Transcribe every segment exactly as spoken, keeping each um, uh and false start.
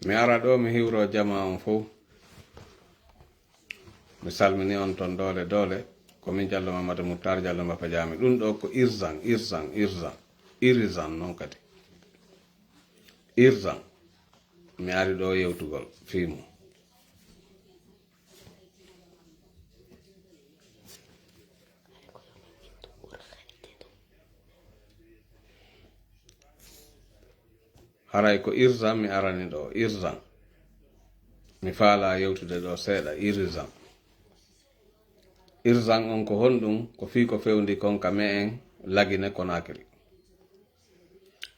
Mi ara ɗoo, mi hiwroo jamaa on fow. Mi salmini on ton doole doole. Ko min Jallo Mamadu Muttar Jallo Mbappa Jaami. Ɗun ɗoo ko urgent, urgent, urgent. Urgent non kadi. Urgent. Mi ari ɗoo yewtugol fii mun. Haray ko urgent mi arani ɗoo, urgent. Mi faalaa yewtude ɗoo seeɗa, urgent. Urgent on ko honɗun? Ko fii ko fewndi kon ka me'en Lagine Konakiri.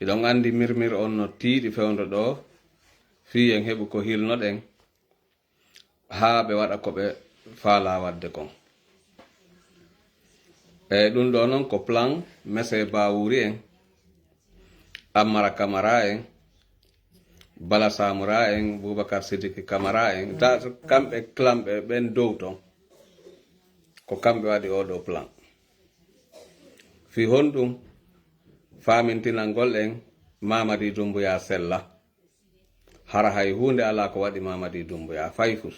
Hiɗon anndi mirmir on no tiiɗi fewndo ɗoo, fii en heɓu ko hilnoɗen, haa ɓe waɗa ko ɓe faalaa waɗde kon. E ɗun ɗoo non ko plan Mese Bawuri en, Ammara Kamara en, Bala Samura en, Bubakar Sidiki Kamara en, ta kamɓe klamɓe ɓen dow ton. Ko kamɓe waɗi oo ɗoo plan. Fii honɗun? Faamintinangol en Mamadi Dumbuya Sella. Hara hay huunde alaa ko waɗi Mamadi Dumbuya, fay fus.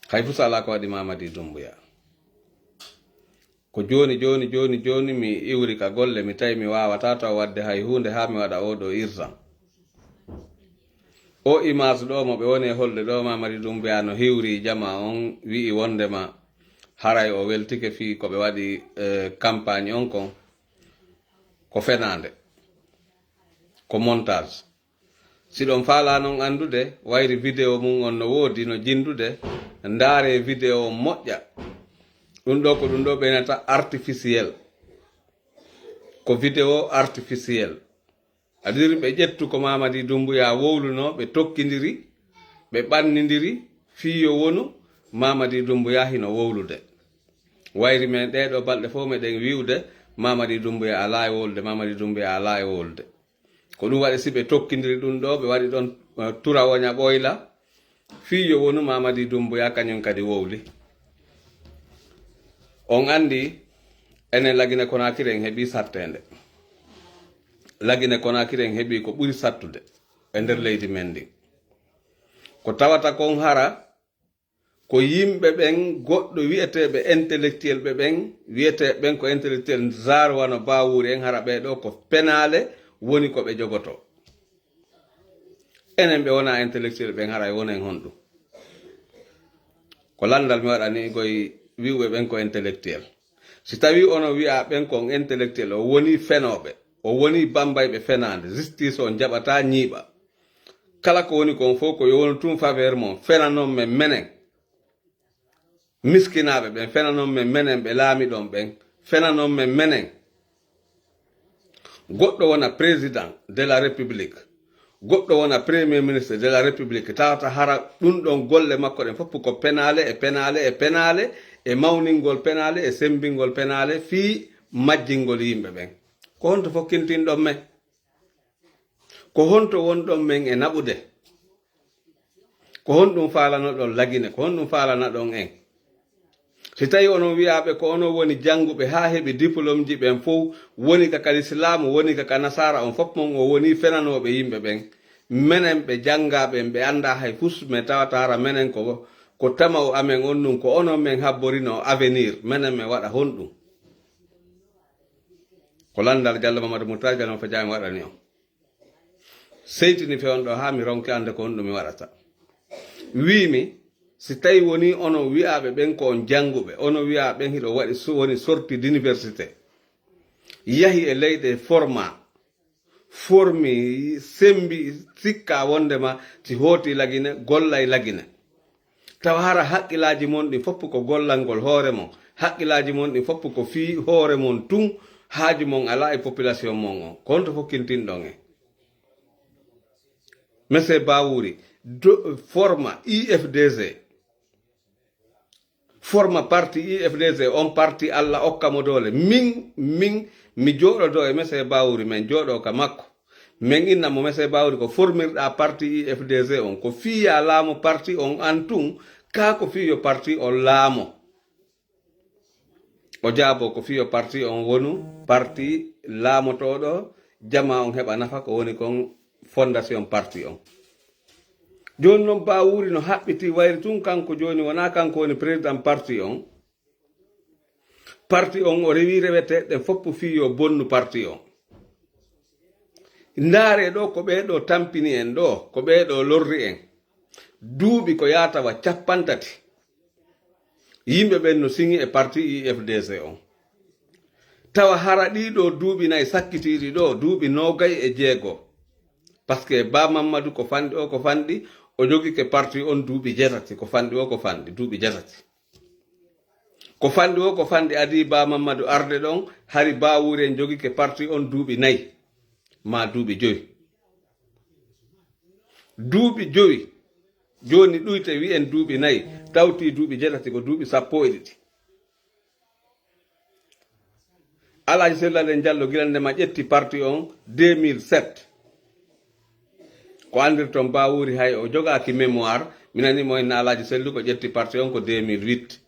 Hay fus alaa ko waɗi Mamadi Dumbuya. Ko jooni, jooni, jooni, jooni mi iwri ka golle, mi tawi mi waawataa taw waɗde hay huunde haa mi waɗa oo ɗoo urgent. Oo image ɗoo mo ɓe woni e holde ɗoo, Mamadi Dumbuya no hiwri jamaa on, wi'i wondema haray o weltike fii ko ɓe waɗi, eh, campagne on kon. Ko fenaande. Ko montage. Si ɗon faalaa non anndude, wayri video mun on no woodi, no jinndude, ndaaree video on moƴƴa. Ɗun ɗoo ko ɗun ɗoo ɓe wi'ata artificiel. Ko video artificiel. Adiri ɓe ƴettu ko Mamadi Dumbuya wowlunoo, ɓe tokkindiri, ɓe ɓannindiri, fii yo wonu Mamadi Dumbuya hino wowlude. Wayri men ɗee ɗoo balɗe fow meɗen wi'ude, Mamadi Dumbuya alaa e wowlude, Mamadi Dumbuya alaa e wowlude. Ko ɗun waɗi si ɓe tokkindiri ɗun ɗoo, ɓe waɗi ɗon, eh, turawoña ɓoyla, fii yo wonu Mamadi Dumbuya kañun kadi wowli. On anndi, enen Lagine Konakiri en heɓii satteende. Lagine Konakiri en heɓii ko ɓuri sattude e nder leydi men ndin. Ko tawata kon hara, ko yimɓe ɓen goɗɗo wi'eteeɓe intellectuel ɓe ɓen, wi'eteeɓe ɓen ko intellectuel genre wano Bawuri en, hara ɓee ɗoo ko penaale woni ko ɓe jogotoo. Enen ɓe wonaa intellectuel ɓen, haray wonen honɗun? Ko lanndal mi waɗani goy wi'uɓe ɓen ko intellectuel. Si tawii onon wi'aa ɓen ko on intellectuel, o wonii fenooɓe, o wonii bambayɓe fenaande, justice on jaɓataa ñiiɓa. Kala ko woni kon fow ko yo wonu tun faveur mon, fenanon men menen. Miskinaaɓe ɓen, fenanon men menen ɓe laamiɗon ɓen, fenanon men menen. Goɗɗo wona président de la République, goɗɗo wona premier ministre de la République, tawata hara ɗun ɗon golle makko ɗen fof ko penaale e penaale e penaale e mawningol penaale e semmbingol penaale fii majjingol yimɓe ɓen. Ko honto fokkintinɗon men? Ko honto wonɗon men e naɓude? Ko honɗun faalanoɗon Lagine? Ko honɗun faalanaɗon en? Si tawii onon wi'aaɓe ko onon woni jannguɓe haa heɓi diplômeji ɓen fow, woni ka ka lislaamu, woni ka ka nasaara, on fof mon o woni fenanooɓe yimɓe ɓen. Menen ɓe janngaaɓe en, ɓe anndaa hay fus, mais tawata hara menen ko, ko tama'u amen on ɗun, ko onon men habborinoo avenir, menen men waɗa honɗun? Ko lanndal Jallo Mamadou Moutar Jallo mo Fadiama waɗani on. Seytini fewndo ɗoo haa mi ronki annde ko honɗun mi waɗata. Wi'imi, si tawii wonii onon wi'aaɓe ɓen ko on jannguɓe, onon wi'aaɓe ɓen hiɗo waɗi so-, woni sorti d'université, yahi e leyɗe forma, formi, sembi, sikka wondema si hooti Lagine, gollay Lagine. Tawa hara haqqillaaji mon ɗin fof ko gollangol hoore mon, haqqillaaji mon ɗin fof ko fii hoore mon tun, haaju mon alaa e population mon on. Ko honto fokkintinɗon en? Monsieur Bawuri, do-, forma I F D G, forma parti I F D G, on parti Alla okka mo doole. Min, min, mi jooɗodoo e Monsieur Bawuri, men jooɗoo ka makko. Men inna mo Monsieur Bawuri ko formirɗaa parti I F D G on, ko fii yaa laamo parti on an tun, kaa ko fii yo parti on laamo. O jaaboo ko fii yo parti on wonu parti laamotooɗo jamaa on heɓa nafa, ko woni kon fondation parti on. Jooni non Bawuri no haɓɓiti wayri tun, kanko jooni wonaa kanko woni président parti on. Parti on o rewi reweteeɗe ɗen fof fii yo bonnu parti on. Ndaaree ɗoo ko ɓee ɗoo tampini en ɗoo, ko ɓee ɗoo lorri en. Duuɓi ko yaata wa cappanɗe tati. Yimɓe ɓen no siŋi e parti U F D C on. Tawa hara ɗii ɗoo duuɓi nayi sakkitiiɗi ɗoo, duuɓi noogay e jeego. Parce que Ba Mammadu ko fanɗi o, ko fanɗi, o jogike parti on duuɓi jeetati, ko fanɗi o, ko fanɗi, duuɓi jeetati. Ko fanɗi o, ko fanɗi adii Ba Mammadu arde ɗon, hari Bawuri en jogike parti on duuɓi nayi, maa duuɓi jowi. Duuɓi jowi, jooni ɗuyte wi'en duuɓi nayi, tawti duuɓi jeetati ko duuɓi sappo e ɗiɗi. Alhaji Selluɗen Jallo gila nde ma ƴetti parti on deux mille sept. Ko anndirton Bawuri hay o jogaaki mémoire, mi nani mo inna Alhaji Sellu ko ƴetti parti on ko deux mille huit.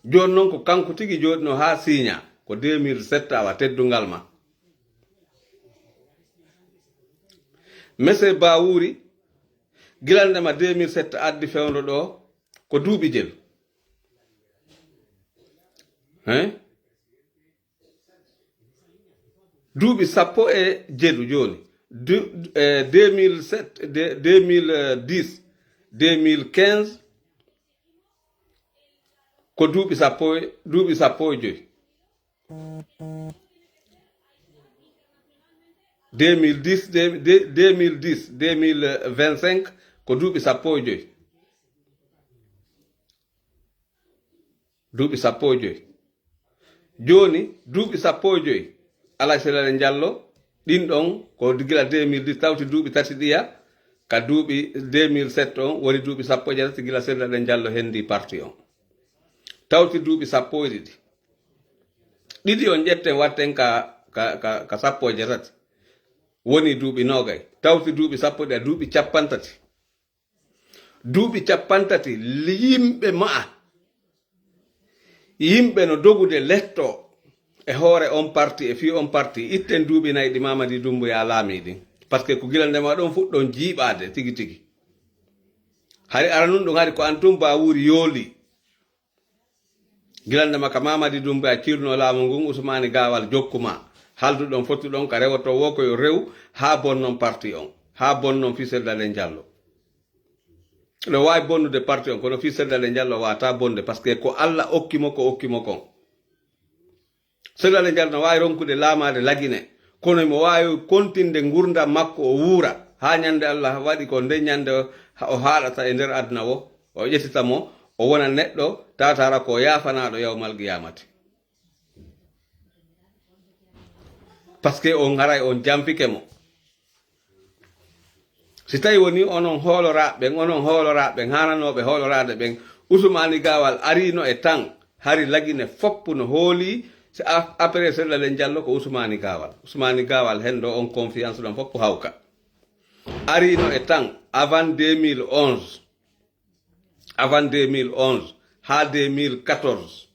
Jooni non ko kanko tigi jooɗino haa siiña, ko deux mille sept awa teddungal ma. Monsieur Bawuri, gila nde ma deux mille sept addi fewndo ɗoo, ko duuɓi jelu. Hein? Duuɓi sappo e jelu jooni. Du-, eh, deux mille sept, de-, deux mille dix, deux mille quinze, ko duuɓi sappo e, duuɓi sappo e joy. Deux mille dix, de-, de-, deux mille dix, deux mille vingt-cinq, ko duuɓi sappo e joy. Duuɓi sappo e joy. Jooni, duuɓi sappo e joy, Alhaji Selluɗen Jallo, ɗin ɗon ko gila deux mille dix, tawti duuɓi tati ɗiya, ka duuɓi deux mille sept on, woni duuɓi sappo e jeetati gila Selluɗen Jallo hendi parti on. Tawti duuɓi sappo e ɗiɗi. Ɗiɗi on ƴetten watten ka, ka, ka, ka sappo e jeetati. Woni duuɓi noogay. Tawti duuɓi sappo e ɗiya, duuɓi cappanɗe tati. Duuɓi cappanɗe tati, yimɓe ma'a. Yimɓe no dogude letto e hoore on parti, e fii on parti. Itten duuɓi nayi ɗi Mamadi Dumbuya laami ɗin. Parce que ko gila ndema ɗon fuɗɗon jiiɓaade tigi tigi. Hari aranun ɗum hari ko an tun Bawuri yooli. Gila ndema ka Mamadi Dumbuya cirno laamu ngun, Usmani Gawal jokkuma. Halduɗon fotuɗon ka rewoto wo ko yo rew haa bonnon parti on. Haa bonnon fii Selluɗen Jallo. No waawi bonnude parti on, kono fii Selluɗen Jallo waata bonde, parce que ko Alla okki mo, ko okki mo kon. Selluɗen Jallo no waawi ronkude laamaade Lagine, kono himo waawi kontinde ngurndan makko, o wuura, haa ñande Alla waɗi ko nden ñande o, o haaɗata e nder aduna wo, o ƴettita mo, o wona neɗɗo, taataara ko yaafanaaɗo yawmal qiyaamati. Parce que on haray on janfike mo. Si tawi woni onon hooloraaɓe ɓen, onon hooloraaɓe ɓen, haananooɓe hooloraade ɓen, Usmani Gawal ariino e tan, hari Lagine fopp no hoolii, si a-, après Selluɗen Jallo ko Usmani Gawal. Usmani Gawal hen ɗo on confiance ɗon fopp hawka. Ariino e tan avant deux mille onze. Avant deux mille onze haa deux mille quatorze.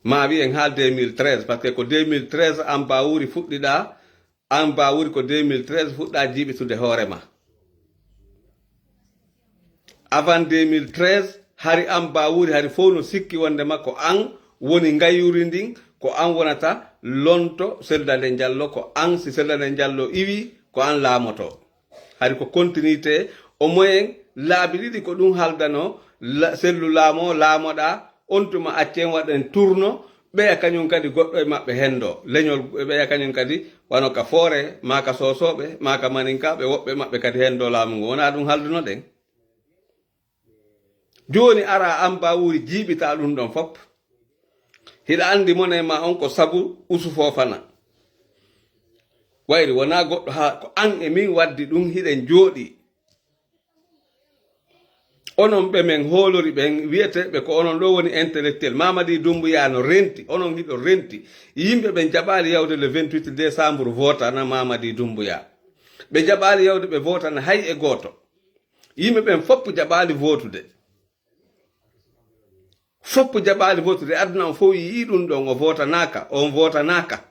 Ma wi'en haa deux mille treize, parce que ko deux mille treize an Bawuri fuɗɗiɗaa, an Bawuri ko deux mille treize fuɗɗaa jiiɓitude hoore ma. Avant deux mille treize, hari an Bawuri, hari fof no sikki wondema ko an woni ngayyuri ndin, ko an wonata lonto Selluɗen Jallo, ko an si Selluɗen Jallo iwi, ko an laamoto. Hari ko continuité, au moins laabi ɗiɗi ko ɗum haldano, la-, Sellu laamo, laamoɗaa, on tuma accen waɗen tourno, ɓeya kañum kadi goɗɗo e maɓɓe hendo. Leñol ɓeya kañum kadi wano ka Foore, maa ka Soosooɓe, maa ka Maninkaaɓe, woɓɓe maɓɓe kadi hendo laamu ngu. Wonaa ɗum halduno ɗen. Jooni ara an Bawuri jiiɓita ɗum ɗon fof. Hiɗa anndi mone ma on ko sabu Usu Fofana. Wayri wonaa goɗɗo haa ko an e min waddi ɗum hiɗen jooɗi. Onon ɓe men hoolori ɓen, wi'eteeɓe ko onon ɗo woni intellectuel. Mamadi Dumbuya no renti, onon hiɗo renti. Yimɓe ɓen jaɓaali yawde le vingt-huit décembre votana Mamadi Dumbuya. Ɓe jaɓaali yawde ɓe votana hay e gooto. Yimɓe ɓen fopp jaɓaali votude. Fopp jaɓaali votude. Aduna on fof yi'i ɗum ɗon, o votanaaka, on votanaaka.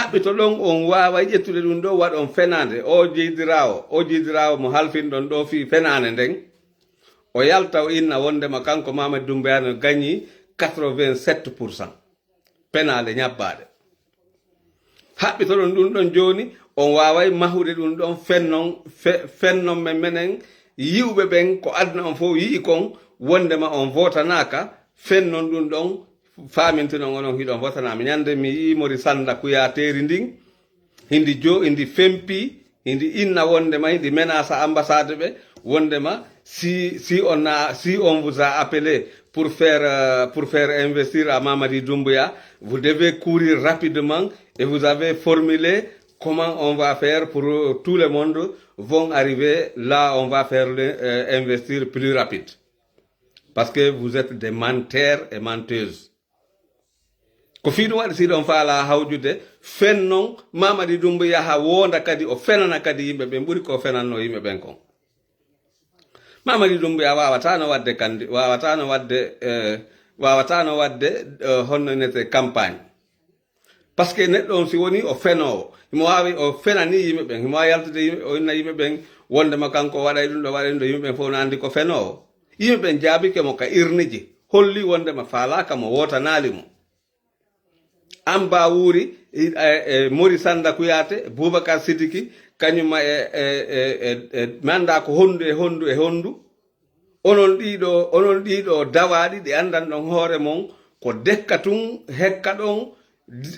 Haɓɓito ɗon, on waaway ƴettude ɗum ɗoo, waɗon fenaande. O jeydiraawo, o jeydiraawo mo halfinɗon ɗoo fii fenaande nden, o yalta, o inna wondema kanko Mamadi Doumbouya no gagnii quatre-vingt-sept pour cent. Penaale ñabbaaɗe. Haɓɓitoɗon ɗum ɗon jooni, on waaway mahude ɗum ɗon fennon, fe-, fennon men menen yi'uɓe ɓen ko aduna on fof yi'i kon, wondema on vootanaaka, fennon ɗum ɗon, faamintinon onon hiɗon vootana. Mi ñande mi yi'i Mori Sanda Kuyateeri ndin, hindi jo-, hindi fempi, hindi inna wondema, hindi menace ambassade ɓe, wondema si, si on a, si on vous a appelé pour faire, euh, pour faire investir à Mamadi Doumbouya, vous devez courir rapidement et vous avez formulé comment on va faire pour, euh, tout le monde vont arriver là, on va faire le, euh, investir plus rapide. Parce que vous êtes des menteurs et menteuses. Ko fii ɗum waɗi, si hiɗon faalaa hawjude, fennon Mamadi Doumbouya, haa woonda kadi, o fenana kadi yimɓe ɓen, ɓuri ko o fenannoo yimɓe ɓen kon. Mamadi Doumbouya waawataano waɗde kandi-, waawataano waɗde, eh, waawataano waɗde, eh, honno innete, campagne. Parce que neɗɗo on, si woni o fenoowo, himo waawi o fenani yimɓe ɓen, himo waawi yaltude yimɓe, o inna yimɓe ɓen wondema kanko o waɗay ɗum ɗo, waɗay ɗum ɗo, yimɓe ɓen fof no anndi ko fenoowo. Yimɓe ɓen jaabike mo ka irniji, holli wondema faalaaka mo, wootanaali mo. Amba Wuuri, e, e, e Mori Sanda Kuyaate, Boubacar Sidiki, kañum e, e, e, e, e, mi anndaa ko honndu e honndu e honndu. Onon ɗiɗo, onon ɗiɗo dawaaɗi ɗi anndan ɗon hoore mon, ko dekka tun, hekka ɗon,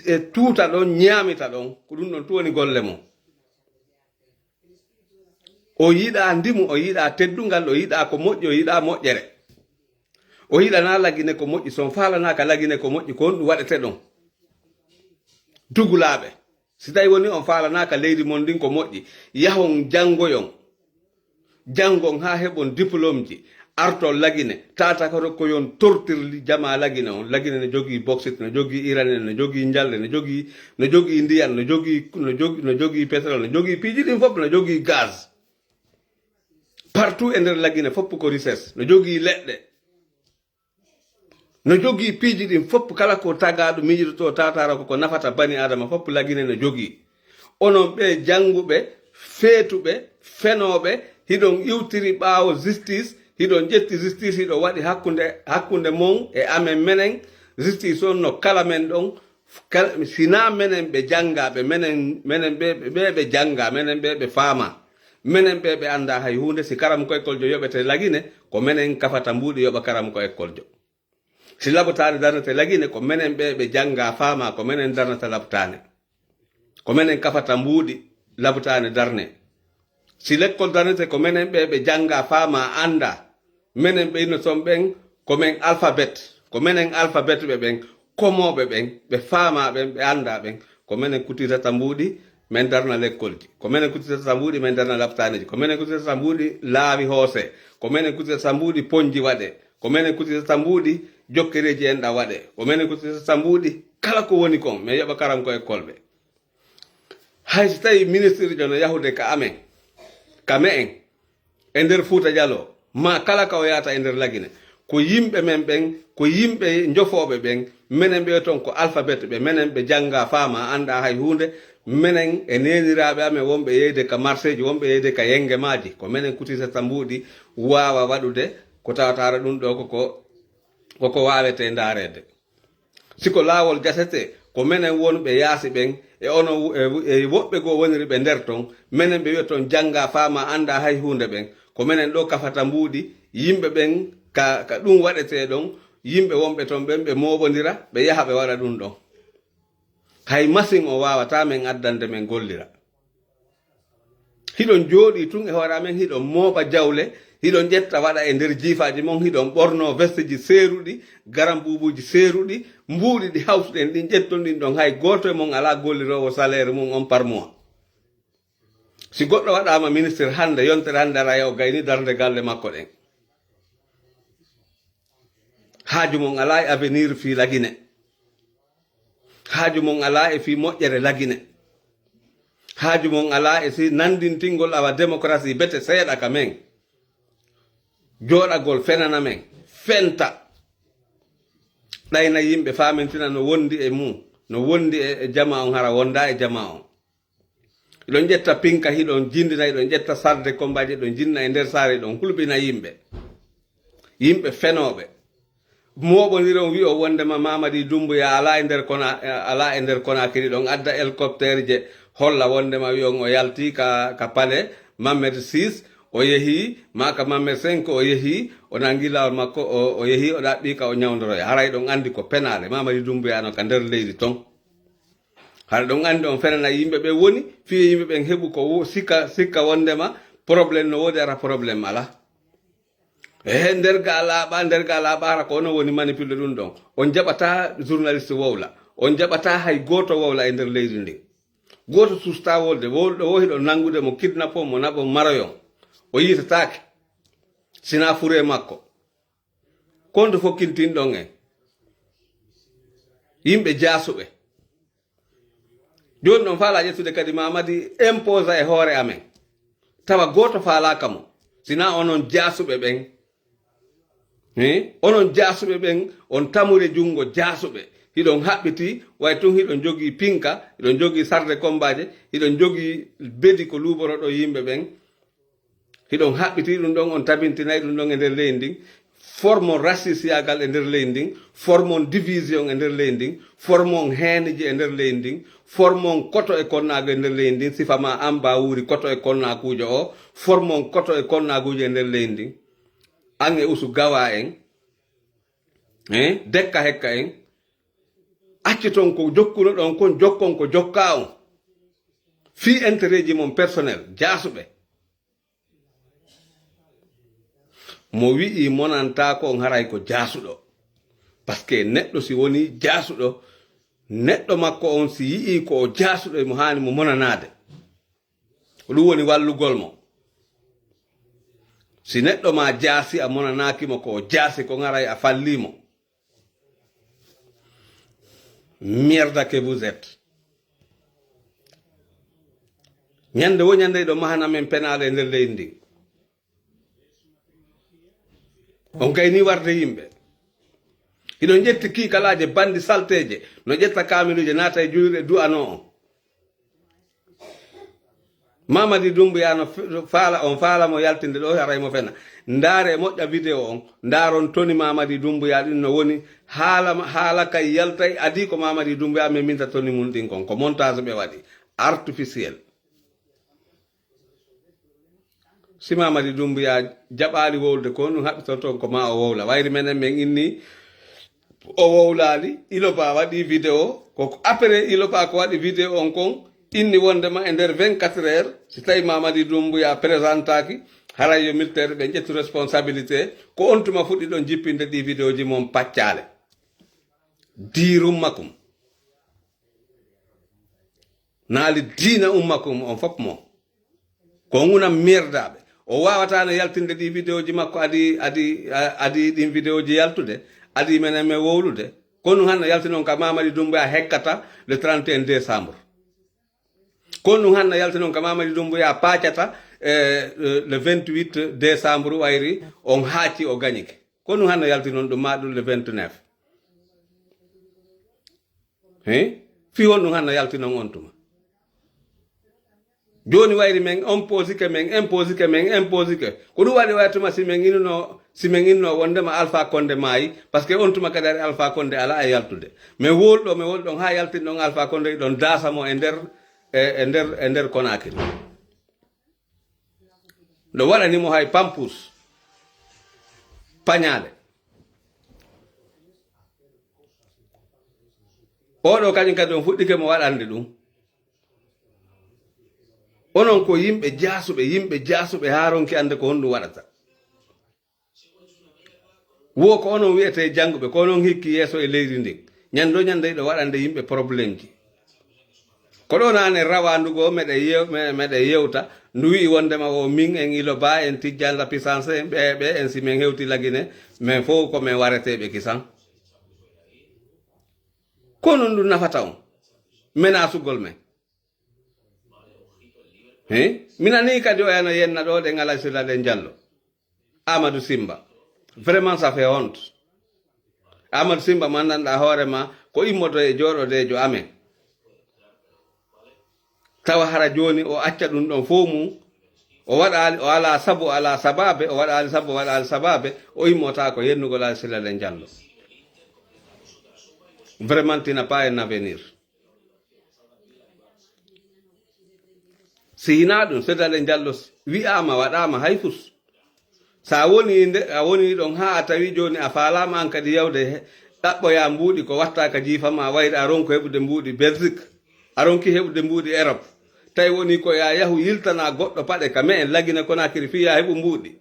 e tuuta ɗon, ñaamita ɗon. Ko ɗum ɗon tun woni golle mon. O yiɗaa ndimu, o yiɗaa teddungal, o yiɗaa ko moƴƴi, o yiɗaa moƴƴere. O yiɗanaa Lagine ko moƴƴi, si on faalanaaka Lagine ko moƴƴi, ko honɗum waɗete ɗon? Dugulaaɓe, si tawi woni on faalanaaka leydi mon ndin ko moƴƴi, yahon janngoyon. Janngon haa heɓon diplômeji, arton Lagine, tata ko ko yon tortirli jamaa Lagine on. Lagine no jogii bauxite, no jogii uranium, no jogii ɲalɗe, no jogii, no jogii ndiyan, no jogii, no jogii, no jogii pétrole, no jogii piiji ɗin fof, no jogii gaz. Partout e nder Lagine fof ko richesse, no jogii leɗɗe. No jogii piiji ɗin fof, kala ko tagaaɗo miijotoo taataara ko ko nafata bani Aadama fof, Lagine no jogii. Onon ɓee jannguɓe, feetuɓe, fenooɓe, hiɗon iwtiri ɓaawo justice, hiɗon ƴetti justice, hiɗon waɗi hakkunde, hakkunde mon e amen menen. Justice on no kala men ɗon, kala, si naa menen ɓe janngaaɓe, menen, menen ɓe, ɓe, ɓe ɓe janngaa, menen ɓe ɓe faamaa, menen ɓe ɓe anndaa hay huunde. Si karamuko ekkoljo yoɓete Lagine, ko menen kafata mbuuɗi yoɓa karamuko ekkoljo. Si labutaane darnete Lagine, ko menen ɓe ɓe janngaa faamaa, ko menen darnata labutaane. Ko menen kafata mbuuɗi labutaane darnee. Si lekkol darnete, ko menen ɓe ɓe janngaa faamaa anndaa. Menen ɓe innoton ɓen ko men alphabet, ko menen alphabet ɓe ɓen, komooɓe ɓen, ɓe faamaa ɓen, ɓe anndaa ɓen. Ko menen kutirtata mbuuɗi, men darna lekkolji. Ko menen kutirtata mbuuɗi, men darna laptaaneji. Ko menen kutirtata mbuuɗi, laawi hoosee. Ko menen kutirtata mbuuɗi, ponji waɗee. Ko menen kutirtata mbuuɗi, jokkereeji enɗan waɗee. Ko menen kutirtata mbuuɗi, kala ko woni kon, men yoɓa karamko ekkolɓe. Hay so tawii ministirjo no yahude ka amen, ka me'en, e nder Fuuta Jaloo, maa kala ka o yahata e nder Lagine, ko yimɓe men ɓen, ko yimɓe njofooɓe ɓen, menen ɓe ton ko alphabet ɓe, menen ɓe janngaa faamaa, anndaa hay huunde, menen e neeniraaɓe amen wonɓe yeyde ka marseeji, wonɓe yeyde ka yengemaaji, ko menen kutirtata mbuuɗi waawa waɗude ko tawataara ɗum ɗoo ko ko, ko ko waawetee ndaareede. Si ko laawol jasetee, ko menen wonɓe yaasi ɓen, e onon, e, e woɓɓe goo woniri ɓe nder ton, menen ɓe wi'oton janngaa faamaa anndaa hay huunde ɓen. Ko menen ɗoo kafata mbuuɗi, yimɓe ɓen ka, ka ɗum waɗetee ɗon, yimɓe wonɓe ton ɓen, ɓe mooɓondira, ɓe yaha ɓe waɗa ɗum ɗon. Hay masin o waawataa men addande men gollira. Hiɗon jooɗii tun e hoore amen, hiɗon mooɓa jawle, hiɗon ƴetta waɗa e nder jiifaaji mon, hiɗon ɓornoo vesteji seeruɗi, garambuubuuji seeruɗi, mbuuɗi ɗi hawtuɗen ɗin, ƴetton ɗin ɗon, hay gooto e mon alaa golliroowo salaire mum on par mois. Si goɗɗo waɗaama ministre hannde, yontere hannde aray o gayni darnde galle makko ɗen. Haaju mon alaa e avenir fii Lagine. Haaju mon alaa e fii moƴƴere Lagine. Haaju mon alaa e si nandintingol awa démocratie bete seeɗa ka men. Jooɗagol fenana men, fenta. Ɗayna yimɓe, faamintina no wondi e mum. no wondi e, e jamaa on, hara wondaa e jamaa on. Hiɗon ƴetta pinka, hiɗon jindina, hiɗon ƴetta sarde kombaaji, hiɗon jinna e nder saare, hiɗon hulɓina yimɓe. Yimɓe fenooɓe. Mooɓondiron wi'o wondema Mamadi Dumbuya alaa e nder Kona-, alaa e nder Konakiri, ɗon adda hélicoptère je holla wondema wi'on o yalti ka, ka palais Mohamed six, o yehi, maa ka Mohamed cinq o yehi, o nangi laawol makko, o, o yehi, o ɗaɓɓi ka o ñawndoroya. Haray ɗon andi ko penaale, Mamadi Dumbuya no ka nder leydi ton. Hara ɗon anndi on fenana yimɓe ɓen woni, fii yimɓe ɓen heɓu ko wo-, sikka, sikka wondema problème no woodi, ara problème alaa. E nder ga laaɓa, nder ga laaɓa, hara ko onon woni manipule ɗum ɗon. On jaɓataa journaliste wowla. On jaɓataa hay gooto wowla e nder leydi ndin. Gooto sustaa wolde, wowluɗo wo hiɗon nanngude mo, kidnapon mo, naɓon, maroyon. O yiitataake. Sinaa furee makko. Konto fokkintinɗon en. Yimɓe jaasuɓe. Jooni non faalaa ƴettude kadi Mamadi imposa e hoore amen. Tawa gooto faalaaka mo. Sinaa onon jaasuɓe ɓen. He? Onon jaasuɓe ɓen, on tamure junngo jaasuɓe. Hiɗon haɓɓiti, way tun hiɗon jogii pinka, hiɗon jogii sarde kombaaje, hiɗon jogii bedi ko luuboroɗon yimɓe ɓen. Hiɗon haɓɓitii ɗum ɗon, on tabintinay ɗum ɗon e nder leydi ndin. Formon rasisiyaagal e nder leydi ndin. Formon division e nder leydi ndin. Formon heeneji e nder leydi ndin. Formon koto e konnaagu e nder leydi ndin. Sifa maa an Bawuri koto e konnaakuujo o. Formon koto e konnaaguuji e nder leydi ndin. An e Usu Gawa en. Eh? Dekka hekka en. Acciton ko jokkunoɗon kon, jokkon ko jokkaa on. Fii intérêt ji mon personnel, jaasuɓe. Mo wi'i monantaako on haray ko jaasuɗo. Parce que neɗɗo si woni jaasuɗo, neɗɗo makko on si yi'i ko o jaasuɗo, mo haani mo monanaade. Ko ɗum woni wallugol mo. Si neɗɗo ma jaasi a monanaaki mo ko o jaasi kon haray a fallii mo. Merde que vous êtes. Ñande wo ñande hiɗon mahana men penaale e nder leydi ndin. On kay ni warde yimɓe. Hiɗon ƴetti kiikalaaje bandi salteeje, no ƴetta kaamiluuje naata e juulirɗe du'anoo on. Mamadi Dumbuya no f-, faala, on faala mo yaltinde ɗo, haray mo fena. Ndaare e moƴƴa video on, ndaaron toni Mamadi Dumbuya ɗin no woni, haala ma-, haala kay yaltay, adii ko Mamadi Dumbuya meminta toni mun ɗin kon, ko montage ɓe waɗi, artificiel. Si Mamadi Dumbuya jaɓaali wowlude ko, ɗum haɓɓitorton ko ma o wowla. Wayri menen men inni o wowlaali, Iloba waɗi video, ko, ko après Iloba ko waɗi video on kon, inni wondema e nder vingt-quatre heures, si tawi Mamadi Dumbuya présenté-aki, haray yo militaire ɓen ƴettu responsabilité, ko on tuma fuɗɗiɗon jippinde ɗi video ji mon paccaale. Diirum makum. Naali diina ummakum on fop mo. Ko nguna merdaɓe. O wawata no yaltinde ɗi video ji makko adi, adi, a-, adi ɗin video ji yaltude. Adi menen men wowlude. Ko ɗum hanno yaltinon ka Mamadi Dumbuya hekkata le trente et un décembre. Ko ɗum hanno yaltinon ka Mamadi Dumbuya paacata, eh, le vingt-huit décembre wayri on haaci o gañike. Ko ɗum hanno yaltinon ɗum ma ɗum le vingt-neuf. Hein? Fii honɗum hanno yaltinon on tuma? Jooni wayri men imposike, men imposike, men imposike. Ko ɗum waɗi waya tuma si men inuno, si men inno wondema Alpha Condé maayi, parce que on tuma kadi ari Alpha Condé alaa e yaltude. Men wowluɗo, men wowluɗo on haa yaltinɗon Alpha Condé, ɗon daasa mo e nder, e, e nder, e nder Conakry. Ɗo waɗani mo hay pampus, pañaale. Oɗo kañum kadi on fuɗɗike mo waɗande ɗum. Onon ko yimɓe jaasuɓe, yimɓe jaasuɓe haa ronki annde ko honɗum waɗata. Wo ko onon wi'etee jannguɓe, ko onon hikki yeeso e leydi ndin. Ñande o ñande hiɗo waɗande yimɓe probleemji. Ko ɗo naane rawaandu goo meɗen yew-, me-, meɗen yewta, ndu wi'i wondema wo min en Iloba, en Tijjaan la puissance, en ɓe, ɓe, en si men hewti Lagine, men fow ko men wareteeɓe kisan. Ko non ɗum nafata on, menasugol men. He? Min anii kadi o yana yenna ɗo ɗen alay sila ɗen jallo. Amadou Simba. Vraiment, ça fait honte. Amadou Simba, mo anndanɗaa hoore ma, o immoto e jooɗodeejo amen. Tawa hara jooni o acca ɗum ɗon fow mum, o waɗaali, o alaa sabu, o alaa sabaabe, o waɗaali sabu, o waɗaali sabaabe, o immotaako yennugol Aali Sila Deen Jallo. Vraiment, tu n'as pas un avenir. Si hinaa ɗum, Sila Deen Jallo wi'aama, waɗaama hay fus. So a wonii nde, a wonii ɗon haa a tawi jooni a faalaama an kadi yawde he-, ɗaɓɓoyaa mbuuɗi ko watta ka jiifa maa, wayde a ronko heɓude mbuuɗi Belgique, a ronki heɓude mbuuɗi Europe. Tawi wonii ko yaa yahu yiltana goɗɗo paɗe ka me'en Lagine Konakiri fii yaa heɓu mbuuɗi.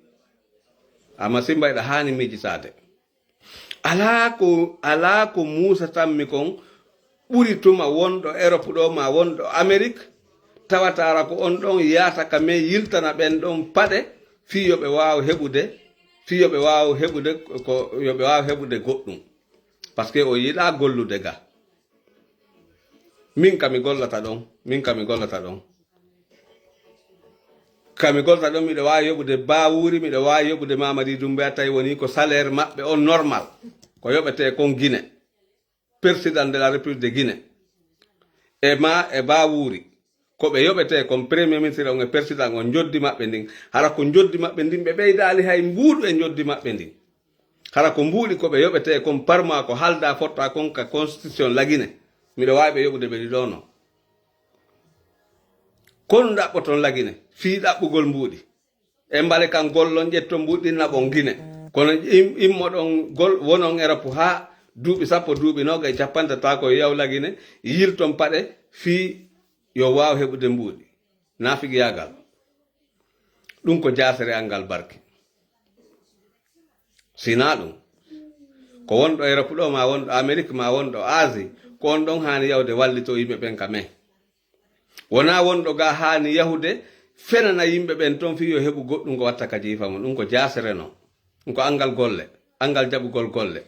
Amma Simba hiɗa haani miijisaade. Alaa ko, alaa ko muusatammi kon ɓuri tuma wonɗo Europe ɗoo maa wonɗo Amerik, tawata hara ko on ɗon yaata ka men yiltana ɓen ɗon paɗe fii yo ɓe waaw heɓude, fii yo ɓe waaw heɓude ko, yo ɓe waaw heɓude goɗɗum. Parce que o yiɗaa gollude ga. Min ka mi gollata ɗon, min ka mi gollata ɗon. Ka mi gollata ɗon, miɗo waawi yoɓude Baawuuri, miɗo waawi yoɓude Mamadi Doumbouya, tawi woni ko salaire maɓɓe on normal, ko yoɓetee kon Guinée, président de la République de Guinée. E ma, e Baawuuri, ko ɓe yoɓetee kon premier ministre on e président on, njoddi maɓɓe ndin. Hara ko njoddi maɓɓe ndin, ɓe ɓeydaali hay mbuuɗu e njoddi maɓɓe ndin. Hara ko mbuuɗi ko ɓe yoɓetee kon par mois, ko haaldaa fotta kon ka constitution Lagine. Miɗo waawi ɓe yoɓude ɓe ɗiɗo non. Kon ɗaɓɓoton Lagine, fii ɗaɓɓugol mbuuɗi. E mbale kan gollon, ƴetton mbuuɗi ɗin naɓon Gine. Kono im-, immoɗon gol-, wonon Erop haa duuɓi sappo, duuɓi noogay, cappanɗe tati ko yaw Lagine, yilton paɗe fii yo waaw heɓude mbuuɗi. Naafigiyaagal. Ɗum ko jaasere angal barki. Sinaa ɗum, ko wonɗo Erop ɗo, maa wonɗo Amerik, maa wonɗo Asie, ko on ɗon haani yahude wallitoo yimɓe ɓen ka men. Wonaa wonɗo gaa haani yahude fenana yimɓe ɓen ton fii yo heɓu goɗɗum ko watta ka jiifa mum. Ɗum ko jaasere non. Ɗum ko angal golle, angal jaɓugol golle.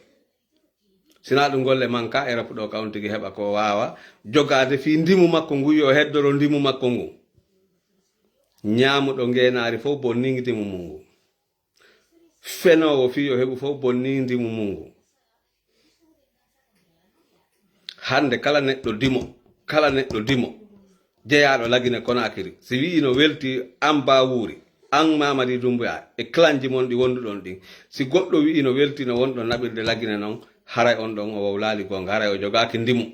Sinaa ɗum golle man ka Erop ɗo ka on tigi heɓa ko waawa jogaade fii ndimu makko ngu, yo heddoro ndimu makko ngu. Ñaamuɗo ngeenaari fof bonnii ndimu mum ngu. Fenoowo fii yo heɓu fof bonnii ndimu mum ngu. Hannde kala neɗɗo dimo, kala neɗɗo dimo, jeyaaɗo Lagine Konakiri, si wi'i no welti an Baawuuri, an Mamadi Dumbuya e clanji mon ɗi wonduɗon ɗin, si goɗɗo wi'i no welti no wonɗon naɓirde Lagine non, haray on ɗon o wowlaali goonga, haray o jogaaki ndimu.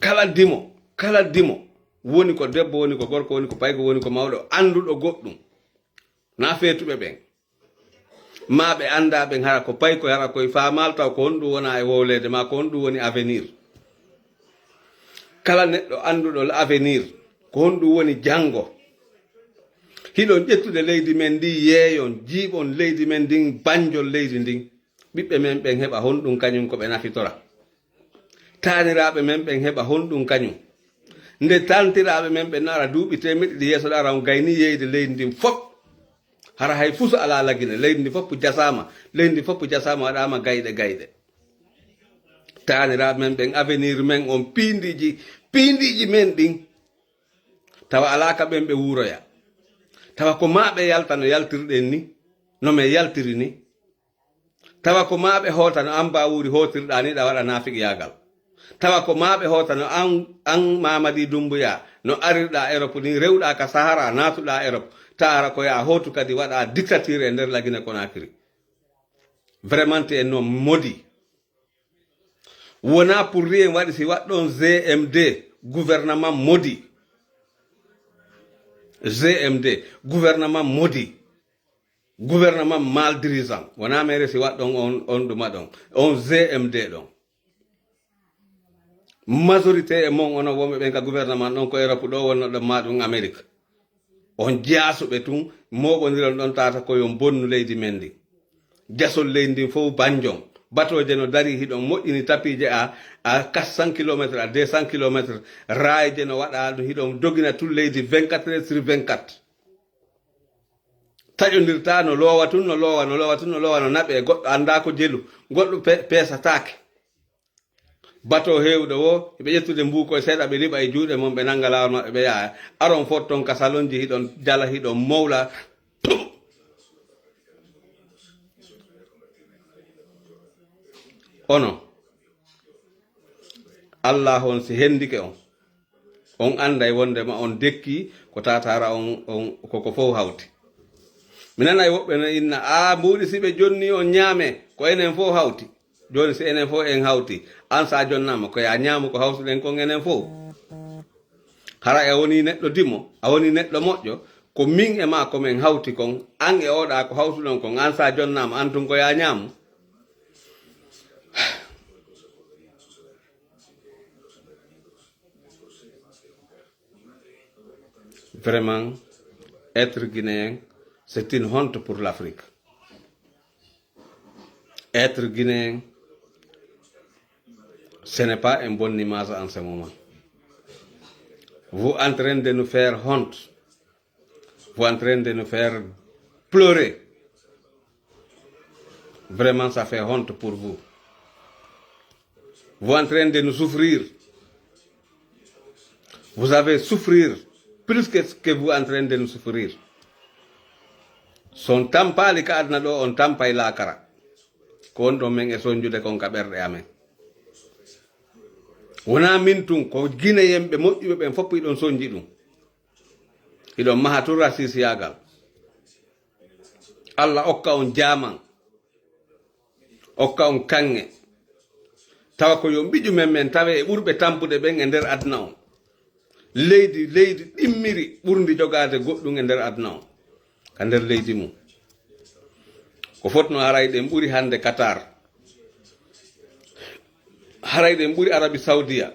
Kala dimo, kala dimo, woni ko debbo, woni ko gorko, woni ko payko, woni ko mawɗo, annduɗo goɗɗum, naa feetuɓe ɓen. Maa ɓe anndaa ɓen hara ko pay ko hara koye faamaali taw ko honɗum wona e wowleede maa ko honɗum woni avenir. Kala neɗɗo annduɗo avenir ko honɗum woni janngo. Hiɗon ƴettude leydi men ndi yeeyon, jiiɓon leydi men ndin, banjol leydi ndin. Ɓiɓɓe men ɓen heɓa honɗum kañum ko ɓe nafitora. Taaniraaɓe men ɓen heɓa honɗum kañum. Nde taantiraaɓe men ɓen no ara duuɓi teemeɗɗe ɗiɗi yeeso ɗo ara on gayni yeeyde leydi ndin fof. Hara hay fuso alaa Lagine, leydi ndi fof jasaama, leydi ndi fof jasaama waɗaama gayɗe gayɗe. Taaniraaɓe men ɓen avenir men on piindiiji, piindiiji men ɗin. Tawa alaa ka ɓen ɓe wuuroya. Tawa ko maa ɓe yalta no yaltirɗen ni, no men yaltiri ni. Tawa ko maa ɓe hoota no an Baawuuri hootirɗaa ni ɗa waɗa naafiqiyaagal. Tawa ko maa ɓe hoota no an, an Mamadi Dumbuya no arirɗaa Erop ni rewɗaa ka Sahara naatuɗaa Erop. Taara ko yaa hootu kadi waɗa dictature e nder Lagine Konakiri. Vraiment en no modi. Wonaa pour rien waɗi si waɗɗon G M D, gouvernement modi. G M D, gouvernement modi. Gouvernement mal dirigeant. Wonaa mere si waɗɗon on, on ɗuma ɗon. On G M D ɗon. Majorité e mon onon wonɓe ɓen ka gouvernement ɗon ko Erop ɗo wonno ɗon maa ɗum Amerik. On jaasuɓe tun, mooɓondiron ɗon tata ko yon bonnu leydi men ndi. Jasol leydi ndin fof banjon. Batooje no dari hiɗon moƴƴini tapiije à, à quatre cents kilomètres, à deux cents kilomètres. Raayje no waɗa ɗum hiɗon dogina tun leydi vingt-quatre heures sur vingt-quatre. Taƴondirta no loowa tun, no loowa, no loowa tun, no loowa, no naɓe. Goɗɗo anndaa ko jelu, goɗɗo pe-, peesataake. Bato heewɗo wo, ɓe ƴettude mbuuko e seeɗa, ɓe liɓa e juuɗe mum, ɓe nannga laawol maɓɓe, ɓe yaha. Aron fot ton ka salonji, hiɗon jala, hiɗon mowla. Ono, Allaahu on si hendike on, on anday wondema on dekkii ko taataara on, on, ko ko fow hawti. Mi nanay woɓɓe no inna, "Aa, mbuuɗi si ɓe jonnii on ñaamee, ko enen fow hawti." Jooni si enen fow en hawti, an sa jonnaama, ko yaa ñaamu ko hawtuɗen kon enen fow. Hara a wonii neɗɗo dimo, a wonii neɗɗo moƴƴo, ko min e maa ko men hawti kon, an e oo ɗaa ko hawtuɗon kon, an sa jonnaama, an tun ko yaa ñaamu. Vraiment, être guinéen, c'est une honte pour l'Afrique. Être guinéen, ce n'est pas une bonne image en ce moment. Vous en train de nous faire honte. Vous en train de nous faire pleurer. Vraiment, ça fait honte pour vous. Vous en train de nous souffrir. Vous avez souffrir plus que ce que vous en train de nous souffrir. Si on tampaali ka aduna ɗoo, on tampay laakara. Ko on ɗon men e sonjude kon ka ɓerɗe amen. Wonaa min tun, ko Gineyen ɓe moƴƴuɓe ɓen fof hiɗon sonji ɗum. Hiɗon maha tun rasisiyaagal. Alla okka on jaaman, okka on kaŋŋe. Tawa ko yo mbiƴu men men tawe e ɓurɓe tampude ɓen e nder aduna on. Leydi, leydi ɗimmiri ɓurndi jogaade goɗɗum e nder aduna on, ka nder leydi mum. Ko fotnoo haray ɗen ɓuri hannde Qatar. Haray ɗen ɓuri Arabi Sawdiya.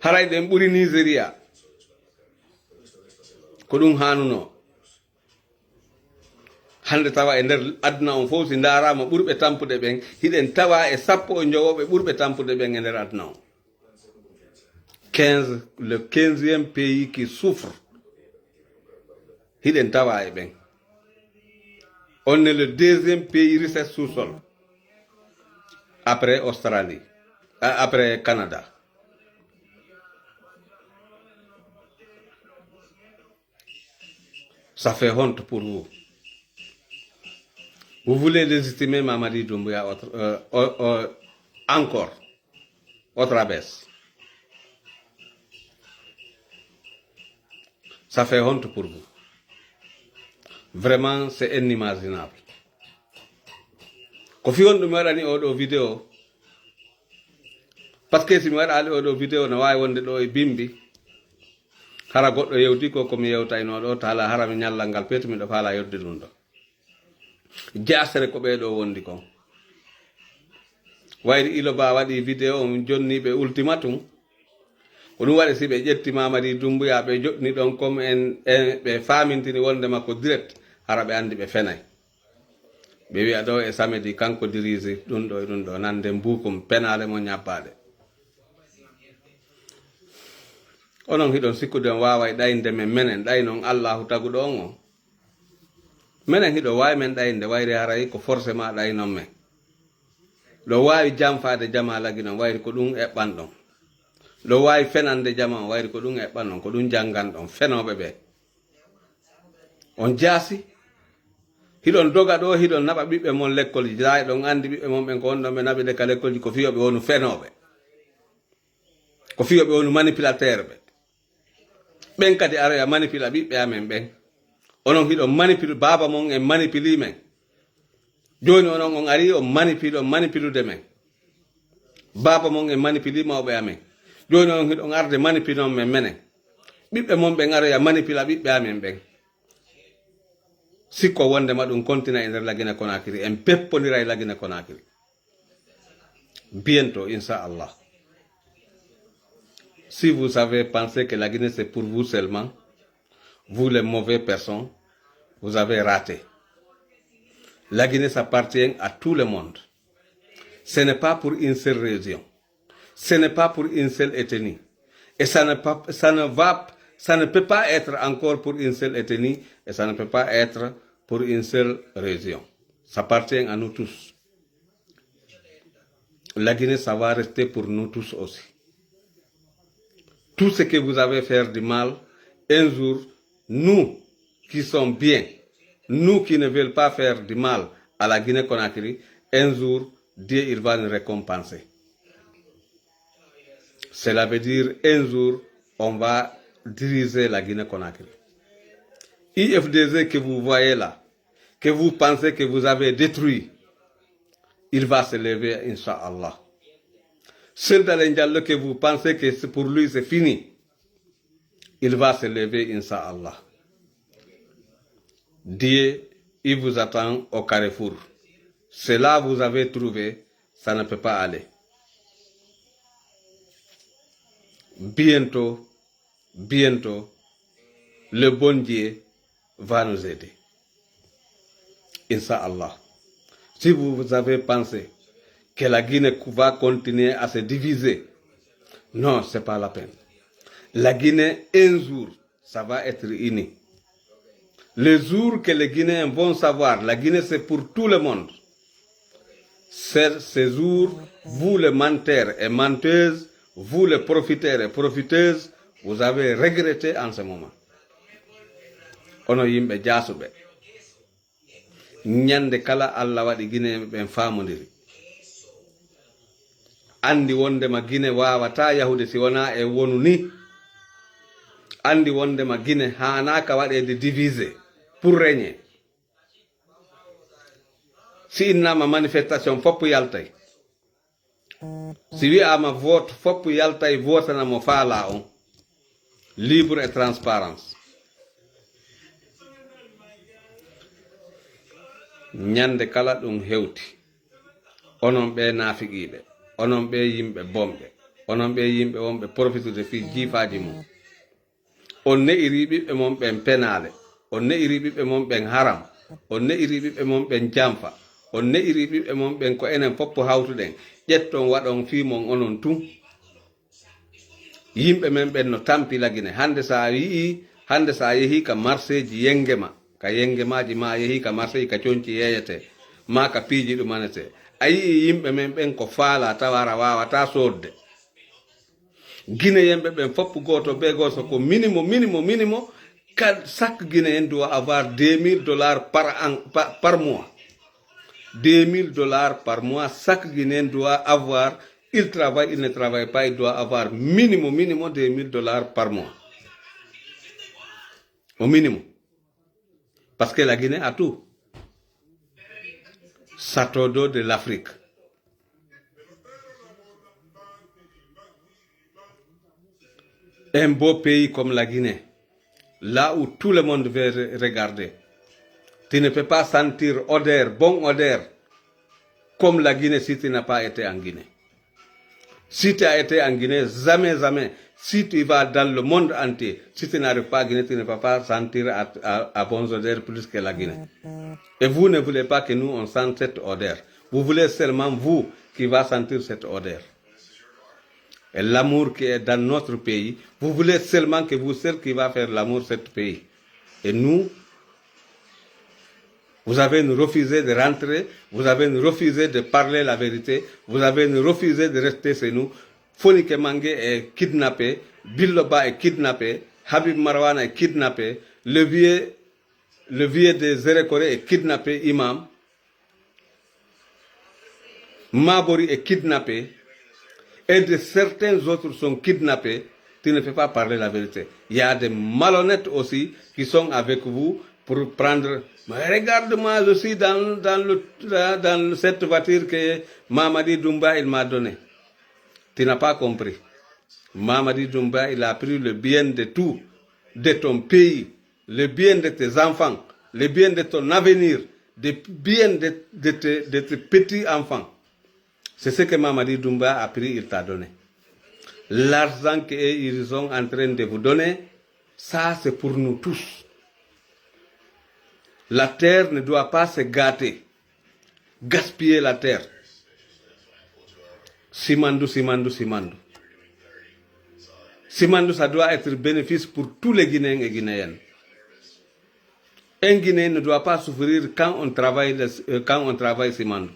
Haray ɗen ɓuri Nigeria. Ko ɗum haanunoo. Hannde tawa e nder aduna on fof, si ndaaraama ɓurɓe tampude ɓen, hiɗen tawa e sappo e njowooɓe ɓurɓe tampude ɓen e nder aduna on. Quinze, le quinzième pays qui souffre. Hiɗen tawa e ɓen. On est le deuxième pays richesse sous-sol. Après Australie. A-, après Canada. Ça fait honte pour vous. Vous voulez légitimer Mamadi Doumbouya autre, euh, euh, euh, encore, autre abaisse. Ça fait honte pour vous. Vraiment, c'est inimaginable. Ko fii honɗun mi waɗani oo ɗoo vidéo? Parce que si mi waɗaali oo ɗoo vidéo, no waawi wonde ɗoo e bimbi. Hara goɗɗo yewti ko, ko mi yewtaynoo ɗoo, taala hara mi ñallal ngal peetu, miɗo faalaa yodde ɗum ɗoo. Jaasere ko ɓee ɗoo wondi kon. Wayri Iloba waɗi vidéo, on jonni ɓe ultimatum. Ko ɗum waɗi si ɓe ƴetti Mamadi Doumbouya, ɓe joɗni ɗon comme en, en, ɓe faamintini wondema ko direct, hara ɓe anndi ɓe fenay. Ɓe wi'a ɗoo e samedi kanko dirige ɗum ɗoo e ɗum ɗoo, nande mbuukum penaale mo ñabbaade. Onon hiɗon sikkude on waaway ɗayinde men, menen ɗaynon Allaahu taguɗo on on. Menen hiɗo waawi men ɗayinde, wayri haray ko forcément ɗaynon men. Ɗo waawi janfaade jamaa laginon, wayri ko ɗum eɓɓanɗon. Ɗo waawi fenande jamaa on, wayri ko ɗum eɓɓanɗon, ko ɗum jannganɗon, fenooɓe ɓe. On jaasi, hiɗon doga ɗoo, hiɗon naɓa ɓiɓɓe mon lekkolji, daa eɗon anndi ɓiɓɓe mon ɓen ko wonɗon ɓe naɓude ka lekkolji, ko fii yo ɓe wonu fenooɓe. Ko fii yo ɓe wonu manipulateur ɓe. Ɓen kadi aroya manipula ɓiɓɓe amen ɓen. Onon hiɗon manipul-, baaba mon en manipulii men. Jooni onon on arii on manipul-, on manipude men. Baaba mon en manipulii mawɓe amen. Jooni on hiɗon arde manipunon men menen. Ɓiɓɓe mon ɓen aroya manipula ɓiɓɓe amen ɓen. Sikko wondema ɗum kontina e nder la Guinée Conakry. En peppondiray la Guinée Conakry. Bientôt, Inch'Allah. Si vous avez pensé que la Guinée c'est pour vous seulement, vous les mauvaises personnes, vous avez raté. La Guinée s'appartient à tout le monde. Ce n'est pas pour une seule région. Ce n'est pas pour une seule ethnie. Et ça ne, pas, ça ne va, ça ne peut pas être encore pour une seule ethnie et ça ne peut pas être pour une seule région. Ça appartient à nous tous. La Guinée, ça va rester pour nous tous aussi. Tout ce que vous avez fait du mal, un jour, nous qui sommes bien, nous qui ne veulent pas faire du mal à la Guinée-Conakry, un jour, Dieu, il va nous récompenser. Cela veut dire un jour, on va diriger la Guinée-Conakry. I F D G que vous voyez là, que vous pensez que vous avez détruit, il va se lever, Inch'Allah. Seul Dalein Diallo que vous pensez que c'est pour lui, c'est fini, il va se lever, Inch'Allah. Dieu, il vous attend au carrefour. Cela vous avez trouvé, ça ne peut pas aller. Bientôt, bientôt, le bon Dieu va nous aider. Inch'Allah. Si vous avez pensé que la Guinée va continuer à se diviser, non, c'est pas la peine. La Guinée, un jour, ça va être uni. Le jour que les Guinéens vont savoir, la Guinée c'est pour tout le monde. Ce, ce jour, vous les menteurs et menteuses, vous les profiteurs et profiteuses, vous avez regretté en ce moment. Onon yimɓe jaasuɓe, ñande kala Alla waɗi Gineeɓe ɓen faamondiri. Anndi wonndema Gine waawataa yahude si wonaa e wonu ni. Anndi wonndema Gine haanaaka waɗeede divisé pour régner. Si innaama manifestation, fof yaltay. Si wi'aama vote, fof yaltay, vootana mo faalaa on. Libre et transparence. Ñande kala ɗum hewti, onon ɓee naafiqiiɓe, onon ɓee yimɓe bonɓe, onon ɓee yimɓe wonɓe profitude fii jiifaaji mum, on ne'irii ɓiɓɓe mon ɓen penaale, on ne'irii ɓiɓɓe mon ɓen haram, on ne'irii ɓiɓɓe mon ɓen janfa, on ne'irii ɓiɓɓe mon ɓen ko enen fof hawtuɗen, ƴetton waɗon fii mon onon tun. Yimɓe men ɓen no tampi la Gine. Hannde so a yi'ii, hannde so a yehii ka marseeji Yengema, ka Yengemaaji maa a yehii ka marseeji ka conci yeeyetee, maa ka piiji ɗumanetee. A yi'ii yimɓe men ɓen ko faalaa tawa hara waawataa soodde. Gineyenɓe ɓen fof gooto bee gooto ko minimo, minimo, minimo, ka chaque Guinéen doit avoir deux mille dollars par an, par, par mois. Deux mille dollars par mois, chaque Guinéen doit avoir, il travaille, il ne travaille pas, il doit avoir minimo, minimo deux mille dollars par mois. Au minimum. Parce que la Guinée a tout. Château d'eau de l'Afrique. Un beau pays comme la Guinée, là où tout le monde veut re- regarder. Tu ne peux pas sentir odeur, bonne odeur, comme la Guinée si tu n'as pas été en Guinée. Si tu as été en Guinée, jamais, jamais, si tu vas dans le monde entier, si tu n'arrives pas en Guinée, tu ne vas pas sentir à, à, à bonnes odeurs plus que la Guinée. Et vous ne voulez pas que nous, on sente cette odeur. Vous voulez seulement vous qui va sentir cette odeur. Et l'amour qui est dans notre pays, vous voulez seulement que vous seul qui va faire l'amour de ce pays. Et nous, vous avez nous refusé de rentrer, vous avez nous refusé de parler la vérité, vous avez nous refusé de rester chez nous. Fonike Mange est kidnappé, Billo Ba est kidnappé, Habib Marwana est kidnappé, le vieux, le vieux de Zerekore est kidnappé, imam. Mabori est kidnappé et de certains autres sont kidnappés, tu ne peux pas parler la vérité. Il y a des malhonnêtes aussi qui sont avec vous pour prendre. Mais regarde-moi, je suis dans, dans, le, dans cette voiture que Mamadi Doumbouya il m'a donnée. Tu n'as pas compris. Mamadi Doumbouya, il a pris le bien de tout, de ton pays, le bien de tes enfants, le bien de ton avenir, le bien de, de tes, de tes petits-enfants. C'est ce que Mamadi Doumbouya a pris, il t'a donné. L'argent qu'ils sont en train de vous donner, ça c'est pour nous tous. La terre ne doit pas se gâter, gaspiller la terre. Simandu, simandu, simandu. Simandu, ça doit être bénéfice pour tous les Guinéens et Guinéennes. Un Guinéen ne doit pas souffrir quand on travaille, le- euh, quand on travaille Simandu.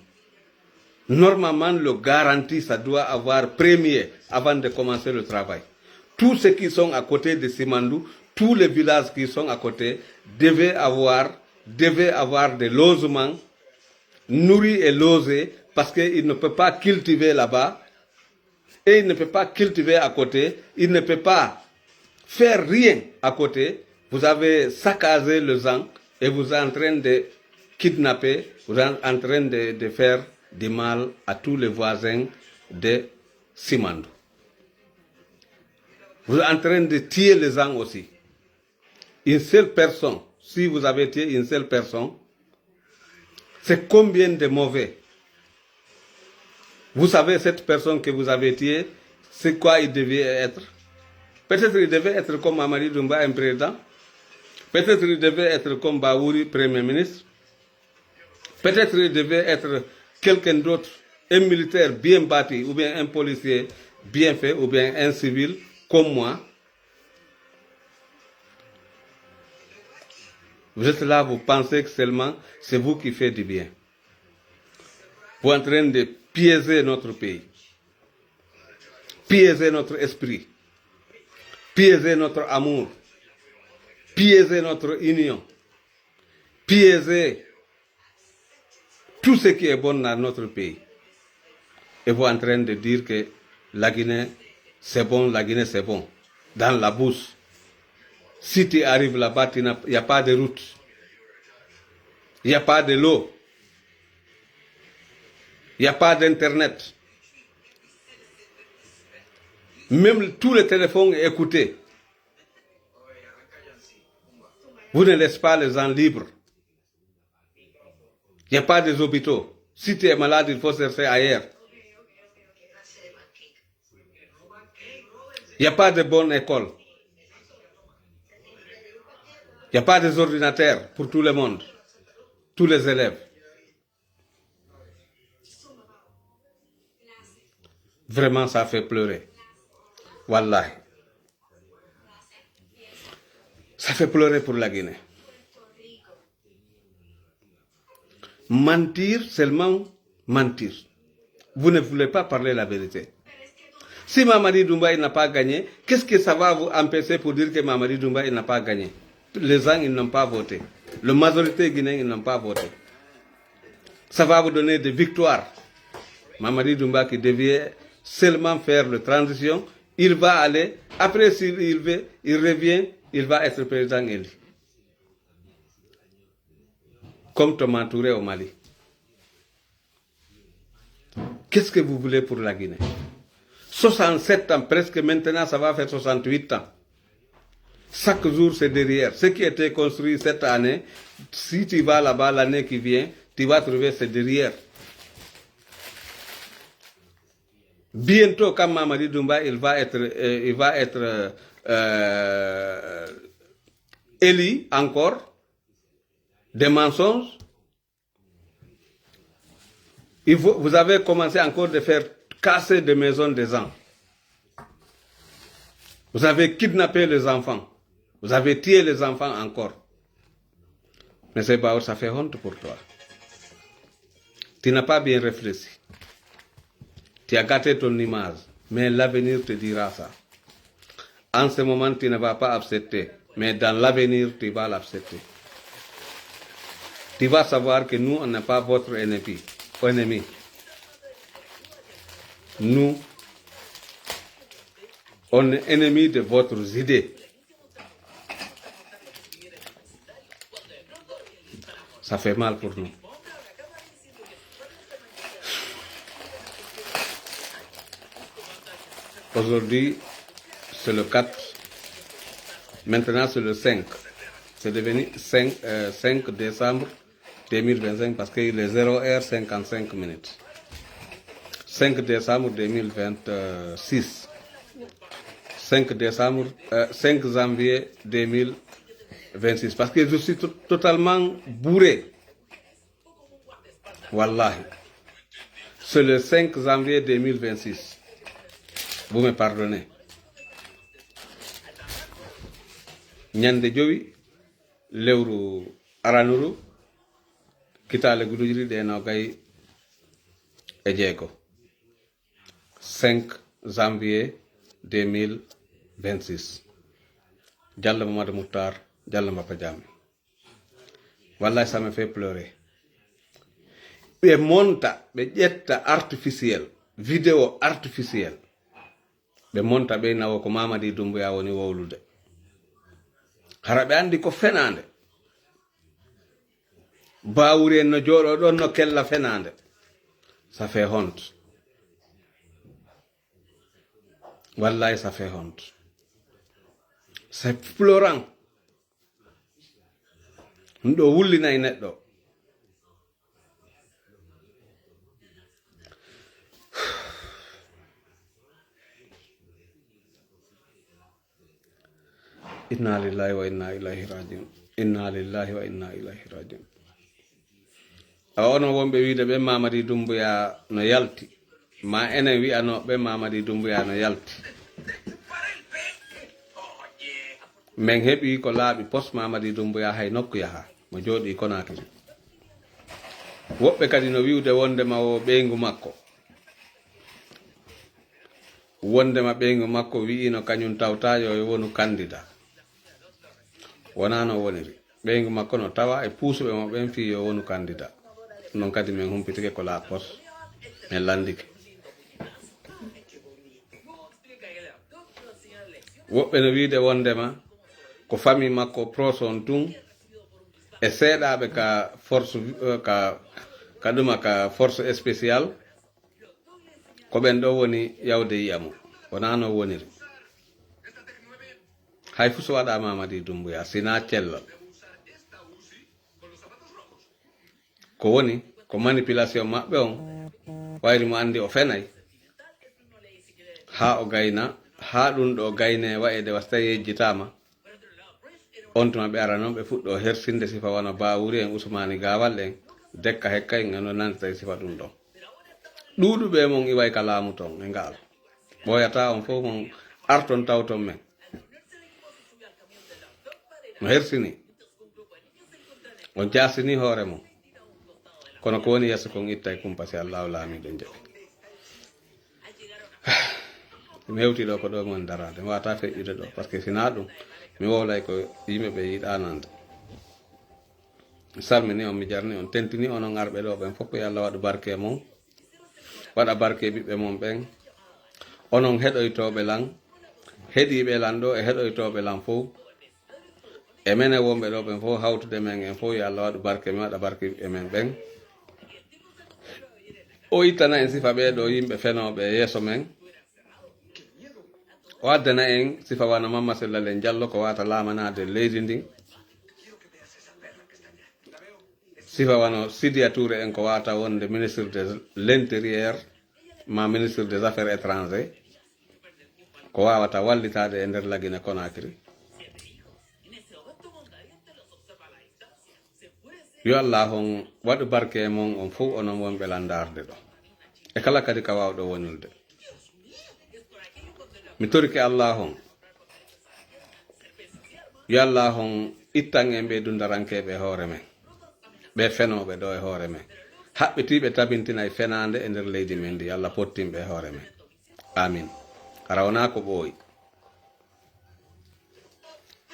Normalement, le garanti, ça doit avoir premier avant de commencer le travail. Tous ceux qui sont à côté de Simandu, tous les villages qui sont à côté, devaient avoir, devaient avoir des logements nourris et logés parce qu'ils ne peuvent pas cultiver là-bas. Et il ne peut pas cultiver à côté, il ne peut pas faire rien à côté. Vous avez saccagé le gens et vous êtes en train de kidnapper, vous êtes en train de, de faire du mal à tous les voisins de Simandou. Vous êtes en train de tuer les gens aussi. Une seule personne, si vous avez tué une seule personne, c'est combien de mauvais? Vous savez, cette personne que vous avez tuée, c'est quoi il devait être? Peut-être il devait être comme Mamadi Doumbouya, un président. Peut-être il devait être comme Bawouri, premier ministre. Peut-être il devait être quelqu'un d'autre, un militaire bien bâti, ou bien un policier bien fait, ou bien un civil comme moi. Vous êtes là, vous pensez que seulement c'est vous qui faites du bien. Vous êtes en train de piéger notre pays, piéger notre esprit, piéger notre amour, piéger notre union, piéger tout ce qui est bon dans notre pays. Et vous êtes en train de dire que la Guinée, c'est bon, la Guinée, c'est bon. Dans la boue. Si tu arrives là-bas, tu n'as- il n'y a pas de route. Il n'y a pas de l'eau. Il n'y a pas d'Internet. Même tous les téléphones écoutés. Vous ne laissez pas les gens libres. Il n'y a pas des hôpitaux. Si tu es malade, il faut chercher ailleurs. Il n'y a pas de bonne école. Il n'y a pas des ordinateurs pour tout le monde, tous les élèves. Vraiment, ça fait pleurer. Wallahi. Ça fait pleurer pour la Guinée. Mentir, seulement mentir. Vous ne voulez pas parler la vérité. Si Mamadi Doumbouya, il n'a pas gagné, qu'est-ce que ça va vous empêcher pour dire que Mamadi Doumbouya, il n'a pas gagné? Les gens, ils n'ont pas voté. La majorité guinéenne, ils n'ont pas voté. Ça va vous donner des victoires. Mamadi Doumbouya qui devait seulement faire la transition, il va aller. Après, s'il il veut, il revient, il va être président élu. Comme Thomas Touré au Mali. Qu'est-ce que vous voulez pour la Guinée? Soixante-sept ans, presque maintenant, ça va faire soixante-huit ans. Chaque jour, c'est derrière. Ce qui était construit cette année, si tu vas là-bas l'année qui vient, tu vas trouver c'est derrière. Bientôt, quand Mamadi Doumbouya, il va être, euh, il va être euh, élu encore, des mensonges. Il faut- vous avez commencé encore de faire casser des maisons des gens. Vous avez kidnappé les enfants. Vous avez tué les enfants encore. Monsieur Bawouri, ça fait honte pour toi. Tu n'as pas bien réfléchi. Tu as gâté ton image. Mais l'avenir te dira ça. En ce moment, tu ne vas pas accepter. Mais dans l'avenir, tu vas l'accepter. Tu vas savoir que nous, on n'est pas votre ennemi. Ennemi. Nous, on est ennemi de votre idée. Ça fait mal pour nous. Aujourd'hui, c'est le quatre. Maintenant, c'est le cinq. C'est devenu cinq, euh, cinq décembre deux mille vingt-cinq parce qu'il est zéro heure cinquante-cinq minutes. Cinq décembre deux mille vingt-six. Cinq décembre, euh, cinq janvier deux mille vingt-six. Parce que je suis to- totalement bourré. Wallahi. C'est le cinq janvier deux mille vingt-six. Vous me pardonnez. Ñande jowi lewru aranuru, kitaale guduujiri ɗe noogay e jeego. Cinq janvier deux mille vingt-six. Diallo Mamadou Mouhtar, Diallo Mbappa Jammeh. Wallahi, ça me fait pleurer. Ɓe monta, ɓe ƴetta artificiel, vidéo artificiel. Ɓe monta ɓey nawo ko Mamadi Doumbouya woni wowlude. Hara ɓe anndi ko fenaande. Baawuri en no jooɗoo ɗon no kella fenaande. Ça fait honte. Wallahi, ça fait honte. C'est pleurant. Ɗum ɗo wullinay neɗɗo. Inna lillahi wa inna ilayhi rajiun. Inna lillahi wa inna ilayhi rajiun. A onon wonɓe wiide ɓen Mamadi Doumbouya no yalti, ma enen wi'anooɓe ɓen Mamadi Doumbouya no yalti. Men heɓi ko laaɓi pos Mamadi Doumbouya hay nokku yaha, mo jooɗii Conakry. Woɓɓe kadi no wi'ude wondema wo ɓeyngu makko. Wondema ɓeyngu makko wi'ino kañum tawta yo wonu kandida. Wonaa non woniri. Ɓeyngu makko no tawa e puusuɓe mo ɓen fii yo wonu kandida. Non kadi men humpitike ko la pos. Men landike. Woɓɓe no wiide wondema ko famille makko proche on tun e seeɗaaɓe ka force, eh, ka, ka ɗuma ka force spéciale. Ko ɓen ɗo woni yawde yi'a mo. Wonaa non woniri. Hay fuu so waɗaa Mamadi Doumbouya, sinaa cellal. Ko woni, ko manipulation maɓɓe on, wayri mo anndi o fenay. Haa o gayna, haa ɗum ɗo gaynee wa'ede wasta yejjitaama. On tuma ɓe ara non ɓe fuɗɗo hersinde sifa wano Baawuri en, Usmaani Gaawal en, Dekka Hekka en, en no nandita e sifa ɗum ɗon. Ɗuuɗuɓe e mon iway ka laamu ton e ngaal. Ɓooyataa on fof mon arton tawton men. No hersini. On jaasini hoore mon. Kono ko woni yeeso kon ittay kumpa si Allaahu Laamiiɗo jaɓi. Mi hewtii ɗo ko ɗo mi woni daraade. Mi waawataa feƴƴude ɗo, par ce que si naa ɗum, mi wowlay ko yimɓe ɓe yiɗaa nande. Mi salmini on, mi jarni on, tentini onon arɓe ɗo ɓen fof, ko yo Allah waɗu barke e mon, waɗa barke e ɓiɓɓe mon ɓen. Onon heɗoytooɓe lan, heɗiiɓe lan ɗo e heɗoytooɓe lan fof, e menen wonɓe ɗo ɓen fof, hawtude men en fof, yo Allah waɗu barke, mi waɗa barke e men ɓen. O ittana en sifa ɓee ɗo yimɓe fenooɓe e yeeso men. O addana en sifa wano Mamma Sella Len Jallo ko wata laamanaade leydi ndin. Sifa wano Sidiya Touré en ko wata wonde ministre de l'intérieur, ma ministre des affaires étrangères. Ko wawata wallitaade e nder Lagine Conakry. Yo Allah on waɗu barke e mon on fof, onon wonɓe lan ndaarde ɗo. E kala kadi ka wawɗo wonirde. Mi torike Allah on. Yo Allah on ittan en ɓe dundarankeeɓe e hoore men. Ɓe fenooɓe ɗo e hoore men. Haɓɓitiiɓe tabintina e fenaande e nder leydi men ndi. Allah pottin ɓe e hoore men. Amin. Hara wonaa ko ɓooyi.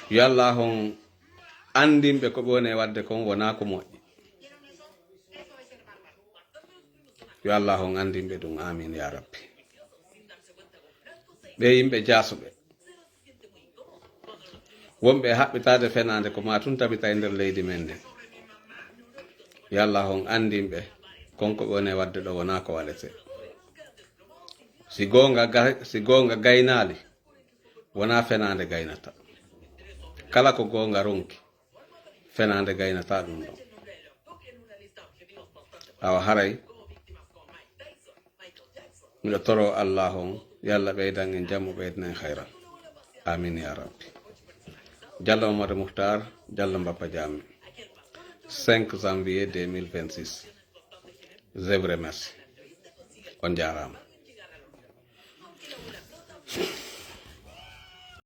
Yo Allah on anndin ɓe ko ɓe woni e waɗde kon wonaa ko moƴƴi. Yo Allah on anndin ɓe ɗum. Amin ya Rabbi. Ɓe yimɓe jaasuɓe. Wonɓe e haɓɓitaade fenaande ko maa tun tabita e nder leydi men ndin. Yo Allah on anndin ɓe kon ko ɓe woni e waɗde ɗo wonaa ko waɗetee. Si goonga ga-, si goonga gaynaali, wonaa fenaande gaynata. Kala ko goonga ronki, fenaande gaynata ɗum ɗon. Awa haray, miɗo toro Allah on, yo Allah ɓeydan en jam, o ɓeydan en hayran. Amin ya Rabbi. Jallo Mamadou Mouhtar, Jallo Mbappa Jammeh. Cinq janvier deux mille vingt-six. Je vous remercie. On jaaraama.